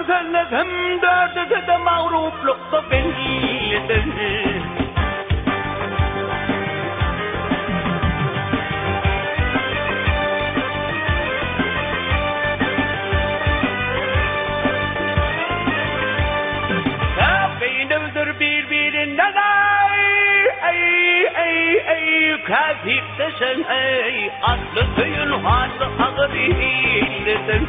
sözlesem dördüsi-de magruplykda bellidir. Beýnewdir bir-birinden Käsipdeşen eý, Atly söýün hanly agyr ilden.